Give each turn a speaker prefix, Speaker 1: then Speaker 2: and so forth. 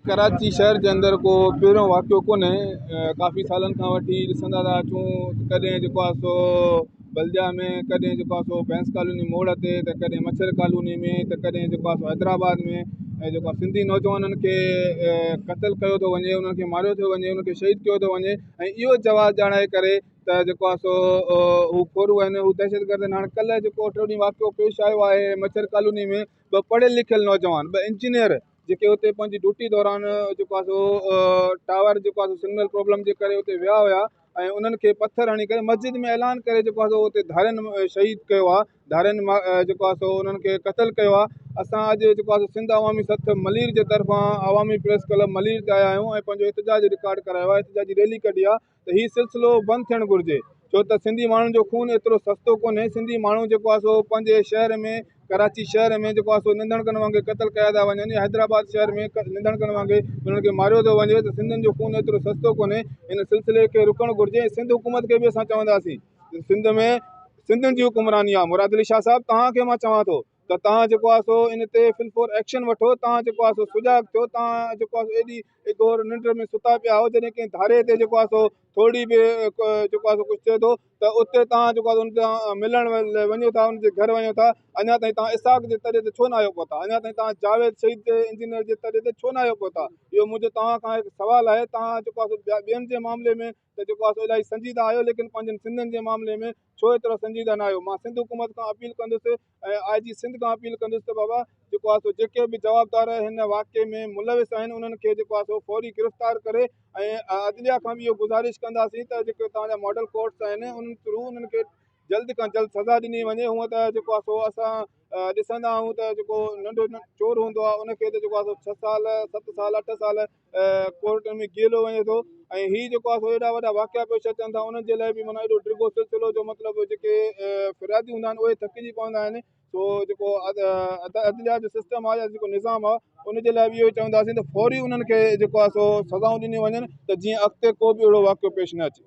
Speaker 1: ڪراچي شهر جي اندر ڪو پهريون واقعو ڪونهي، ڪافي سالن کان وٺي ڏسندا ٿا اچون ڪڏهن جيڪو آهي سو بلديا ۾، ڪڏهن جيڪو آهي سو بينس ڪالوني موڙ تي، ته ڪڏهن مڇر ڪالوني ۾، ته ڪڏهن جيڪو آهي سو حيدرآباد ۾، ۽ جيڪو آهي سنڌي نوجوانن کي قتل ڪيو ٿو وڃي، انهن کي ماريو ٿو وڃي، انهن کي شهيد ڪيو ٿو وڃي ۽ اهو جواز ڄاڻائي ڪري ته جيڪو آهي سو هو ڦورو آهن، هو دهشتگرد آهن. هاڻي ڪلهه جيڪو ٽيون ڏينهن واقعو پيش آيو آهي مڇر ڪالوني ۾، ٻه پڙهيل لکيل نوجوان، ٻه انجنيئر جيڪي اتي پنهنجي ڊيوٽي دوران جيڪو آهي سو ٽاور جيڪو آهي سو سگنل پرابلم جي ڪري اتي ويا هيا ۽ انهن کي پٿر هڻي ڪري مسجد ۾ اعلان ڪري جيڪو آهي سو اتي ڌارين شهيد ڪيو آهي، ڌارين جيڪو آهي سو انهن کي قتل ڪيو آهي. اسان اڄ جيڪو آهي سو سنڌ عوامي سٿ ملير جي طرفان عوامي پريس ڪلب ملير تي آيا آهيون ۽ پنهنجو احتجاج رڪارڊ ڪرايو آهي، احتجاجي ريلي ڪڍي آهي ته هي سلسلو بند ٿيڻ گهرجي، ڇو ته سنڌي ماڻهن جو خون ايترو سستو ڪونهي. سنڌي ماڻهو جيڪو آهي سو پنهنجي شهر ۾ ڪراچي شهر ۾ جيڪو آهي سو ننڌڻڪن وانگي قتل ڪيا ٿا وڃن يا حيدرآباد شهر ۾ ننڌڻڪن وانگي انهن کي ماريو ٿو وڃي ته سنڌين جو خون ايترو سستو ڪونهي. هن سلسلي کي رڪڻ گهرجي ۽ سنڌ حڪومت کي به اسان چونداسين ته سنڌ ۾ سنڌين جي حڪمراني آهي. مراد علي شاهه صاحب توهان کي مان چوان ٿو ته توهان جيڪو آهي سو ان تي فل فور ايڪشن وٺو، توهان جيڪو آهي سو سجاڳ ٿيو، توهان جيڪو آهي سو ايڏي گهور ننڊ ۾ ستا پيا آهيو، جڏهن ڪنهن ڌاري تي جيڪو آهي سو ٿورڙي به جيڪو آهي سو ڪجهه ٿئي ٿو ته اتي توهان جيڪو آهي سو ان سان ملڻ لاء وڃو ٿا، ان جي گهر وڃو ٿا، اڃا تائين توهان اسحاق جي تڏي تي ڇو نه آهيو پهتا، اڃا تائين توهان جاويد شهيد جي انجنيئر جي تڏي تي ڇو نه آهيو پهتا؟ اهو منهنجو توهان کان هڪ سوال آهي. توهان جيڪو آهي سو ٻين جي معاملي ۾ ته جيڪو آهي سو الاهي سنجيده آهيو، ليڪن پنهنجن سنڌين جي معاملي ۾ ڇو ايترا سنجيده نه آهيو؟ مان سنڌ حڪومت کان اپيل ڪندس ۽ آء جي سنڌ کان اپيل ڪندس ته بابا جيڪو آهي سو جيڪي به جوابدار هن واقعي ۾ ملوث آهن انهن کي جيڪو آهي سو فوري گرفتار ڪري ۽ عدليه کان به اهو گذارش ڪنداسين ته جيڪي توهان جا ماڊل ڪورٽس آهن انهن ٿرو انهن کي جلد کان جلد سزا ڏني وڃي. هونء ته جيڪو آهي سو اسان ڏسندا آهيون ته جيڪو ننڍو چور هوندو آهي ان کي ته جيڪو آهي سو ڇهه سال ست سال اٺ سال ڪورٽ ۾ گهيلو وڃي ٿو ۽ هي جيڪو آهي سو ايڏا وڏا واقعا پيش اچن ٿا انهن جي لاء به معنيٰ ايڏو ڊگهو سلسلو جو مطلب جيڪي فريادي هوندا آهن اهي ٿڪجي پوندا آهن. سو جيڪو عدليا جو سسٽم آهي يا جيڪو نظام آهي ان جي لاء به اهو چونداسين ته فوري انهن کي جيڪو آهي سو سزائون ڏنيون وڃن ته جيئن اڳتي ڪو به اهڙو واقعو پيش نه اچي.